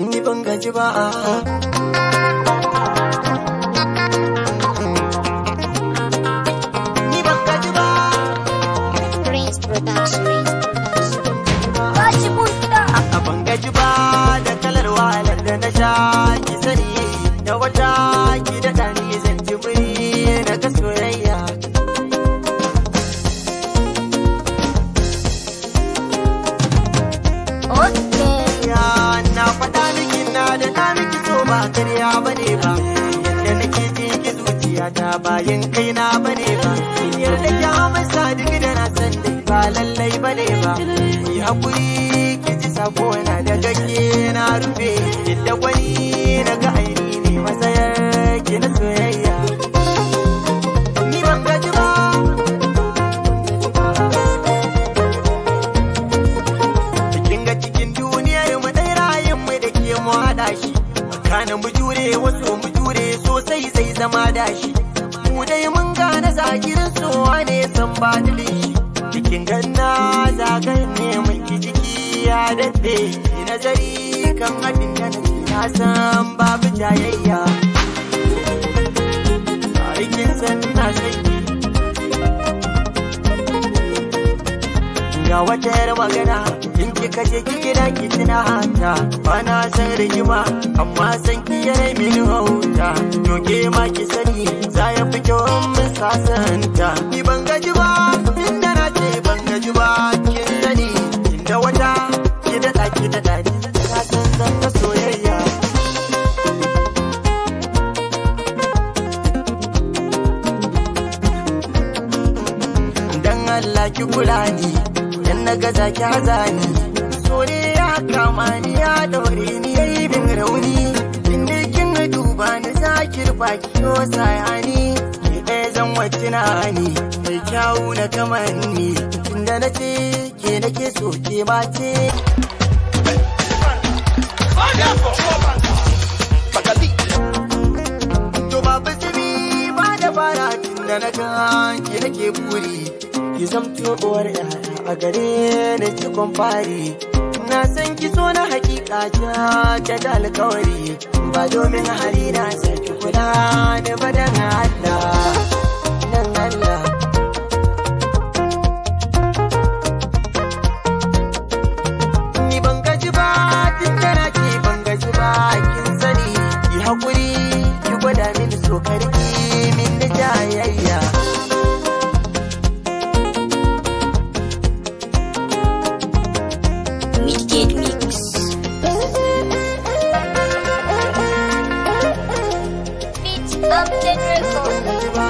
Ni ban gaji ba. Ni ban gaji ba. Prince Production. Tashi mun kiɗa. A ban gaji ba da kalar wahalar da na sha, ki sani da wata ki daɗa ni zan ji muri na ga soyayya. Okay. Ya na faɗa miki na da na miki so ba karya bane ba. Yadda nake ji ki zuciya ta bayan kai na bane ba. Yarda ki amsa duk da na san dai ba lallai bane ba. Ki hakuri ki ji sako na daga ke na rufe. Yadda gwani na ga aini ne matsayar ki na soyayya. Ni ban gaji ba. Kin ga cikin duniyar mu dai rayin mu da ke mu haɗa shi. Kana mu jure wasu mu jure sosai zai zama dashi. Mu dai mun gane zagirin sowa ne san badilin shi. Cikin ganna zagayen ne mai ki jiki ya daɗe. Ki nazari kan abin da nake na san babu jayayya. Aikin san na saki. Ga wata yar magana in kika je ki gida ki tuna ta, ba na san rigima amma san ki yare mini hauta. To ke ma ki sani za ya fi kyau in mun sasanta. Ni ban gaji ba tunda na ce ban gaji ba, kin sani inda wata ki daɗa ki daɗa ni na san zan ta soyayya. Dan Allah ki kula ni, dan na gaza ki haza ni. Sore ya kama ni ya daure ni yayi bin rauni. Inda kin duba ni za ki rufa ki yo sayani. Ki ɗaya zan wacce na ni mai kyawu na kamanni. Tunda na ce ke nake so ke ba ce. To babu tsimi ba da fara tunda na ga ki nake buri. Ki zamto uwar yaya a gare ni cikon fari. Na san ki so na hakika ja ta da alkawari. Ba domin hali na saki kula da badan Allah. Dan Allah. Ni ban gaji ba tun da na ce ban gaji ba, kin sani. Ki hakuri ki gwada mini so karki min da jayayya. Midgate Mix. Beat Upton Record. Gaji ba.